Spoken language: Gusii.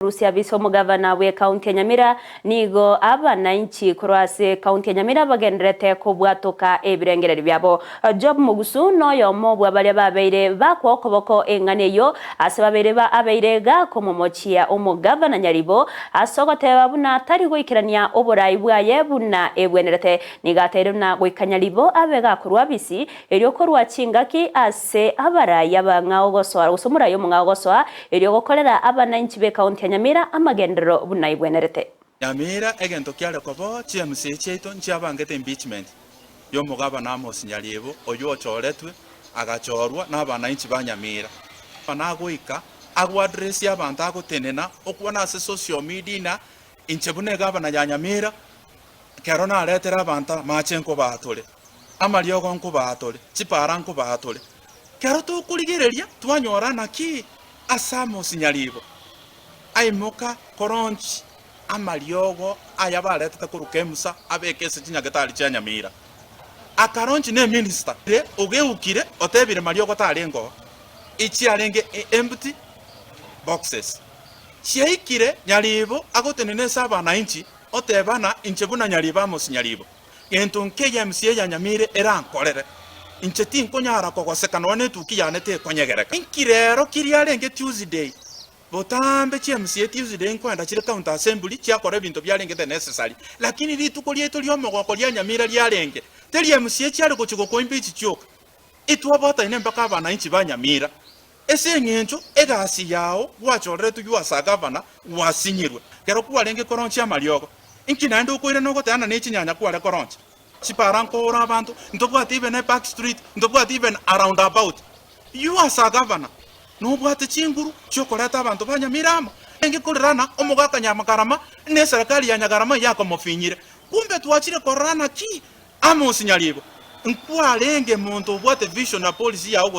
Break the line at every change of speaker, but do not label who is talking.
Rusia Bisa omogavana bw'ekaunti ya Nyamira nigo abanainchi korwa ase ekaunti ya Nyamira bagendererete kobwatoka ebirengererio biabo. Job Mogusu noyomo bwa baria babeire bakwa okoboko eng'ana eyio ase babeire abeire gakomomochia omogavana Nyaribo ase ogoteba buna tari goikerania oborai bwaye buna ebwenerete. Nigo ateire buna goika Nyaribo abe gakorwa bisi Erio korwa chingaki ase abarai abang'ao gosoa, gose omorai omong'ao gosoa, erio gokorera abanainchi b'ekaunti ya Nyamira amagenderero buna aigwenerete.
Nyamira egento kiare koboo chiMCA chiaito nchiabangete impeachment y'omogabana Amos Nyaribo oyio ochoretwe agachorwa nabanainchi ba Nyamira. Nagoika agoaddressie abanto agotenena okwana ase social media ng'a inche buna egabana ya Nyamira ekero naretire abanto amache nkobaatore. Amariogo nkobaa tore, chipaara nkobaa tore. Kero tokorigereria twanyora naki ase Amosi nyaribo aimoka koronchi amariogo aya baretete korwa Kemusa abeke ase chinyagetari chia Nyamira. Akaronchi ne minister ogeukire otebire mariogo tarenge oo, echiarenge empty boxes. Chiaikire nyaribo agotenena ase abanainchi otebana inche buna nyaribo Amosi nyaribo. Gento nkeiyo emisia ya Nyamira erankorere, inche tinkonyara kogoseka nonya netuki yane tekonyegereka. Inki rero ki riarenge Tuesday? Botambe chiemisia Tuesday nkoenda chire county assembly chiakora ebinto biarengete necessary, lakini rituko riaito riomogoko ria Nyamira riarenge teri emisia chiare gochia gokoimba echi chioka. Etwabwataine mpaka abanainchi ba Nyamira. Ase engencho egasi yao gwachoreretwe you as a governor gwasinyirwe. Kero kwarenge koronchia amariogo, inki naende okoirana ogoteana ne chinyanya kware koroncha? Chipara nkoora abanto, ntobwate even a back street, ntobwate even a round about. You as a governor nobwate chinguru chiokoreta abanto ba Nyamira amo. Arenge korerana omogaka Nyagarama ne eserekari ya Nyagarama yakomofinyire. Kumbe twachire korora naki Amos Nyaribo, nkwarenge monto obwate vision na policy yao gose.